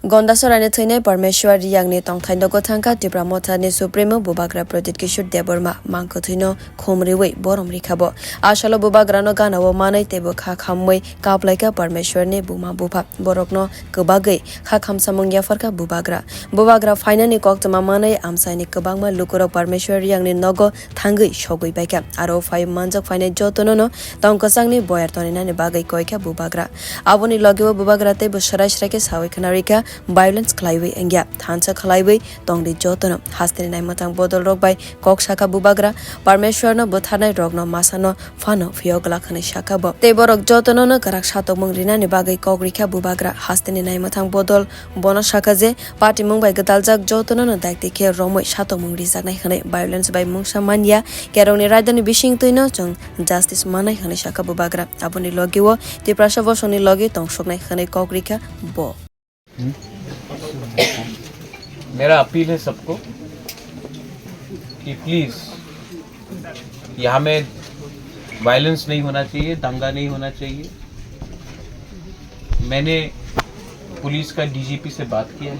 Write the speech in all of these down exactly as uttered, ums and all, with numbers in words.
Gondasorani thwinai Parmeshwar Riyangni tongthai nogo thangkha Tipra Mothani Supremo Bubagra Pradyut Kishore Debbarma mangkwthwino khum riwi borom rikha bo. Asalo Bubagrano ganao manwi teibo kha khamwi kaplaikha Parmeshwarni buma bupha. Borokno kwbagwi kha khamsamung yapharkha Bubagra. Bubagra phainani koktwma manwi amchaini kwbangma lukurok Parmeshwar Riyangni nogo thangwi sogwi baikha. Aro phai manjak phainai jotonono tong kwchangni boyar toninani bagwi koikha Bubagra. Aboni logeo Bubagra teibo swrai swrai khe sawi khna rikha, violence khlaiwi wngya, thansa khlaiwi tongdi jotono. Hasteni naimwthang bodolrok bai kok sakha Bubagra, Parmeshwarno butharnai rokno masano phano phiyok glak hwnwi sakha bo. Tei borok jotonono kwrak satokmung rinani bagwi kok rikha Bubagra. Hasteni naimwthang bodol bono sakha je, patimung bai gwdaljak jotonono daikti khe romwi satokmung rijaknai hwnwi, violence bai mungsa manya, kerongni raidani bisingtwino chwng justice manai hwnwi sakha Bubagra. Aboni logio Tiprasa bosongni logi tongsoknai hwnwi kok rikha bo. मेरा अपील है सबको कि प्लीज यहाँ में वायलेंस नहीं होना चाहिए, दंगा नहीं होना चाहिए। मैंने पुलिस का डीजीपी से बात किया है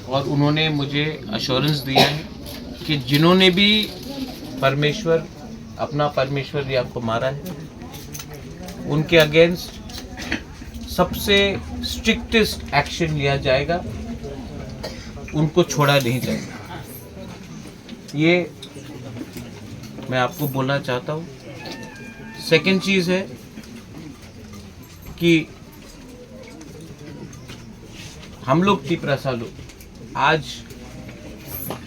और उन्होंने मुझे अश्योरेंस दिया है कि जिन्होंने भी परमेश्वर, अपना परमेश्वर रियांग को मारा है, उनके अगेंस्ट सबसे स्ट्रिक्टेस्ट एक्शन लिया जाएगा, उनको छोड़ा नहीं जाएगा। ये मैं आपको बोलना चाहता हूँ। सेकंड चीज़ है कि हम लोग तिपरासा लोग, आज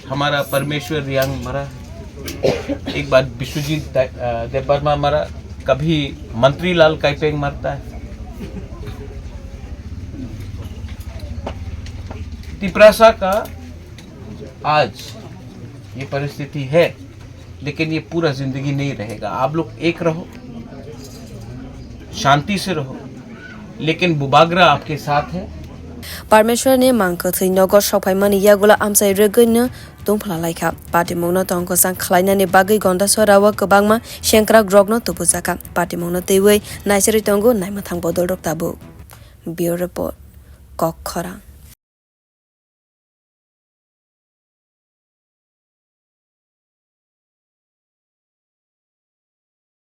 हमारा परमेश्वर रियांग मरा, एक बार विश्वजीत दा-, अ, देबबर्मा मरा, कभी मंत्री लाल काइपेंग मरता है। तिपरासा का आज ये परिस्थिति है, लेकिन ये पूरा जिंदगी नहीं रहेगा। आप लोग एक रहो, शांति से रहो, लेकिन बुबागरा आपके साथ है। Parmeshwarni mangkwthwi nogo sokphaimani yagulo amchai rwgwino tungphla laikha. Patimungno tongkwchang khlainani bagwi Gondasorao kwbangma sengkrakrokno tubujakha. Patimungno twiwi naisirwi tongo naimwthang bodolrok tabuk. Bureau Report, Kok Khorang.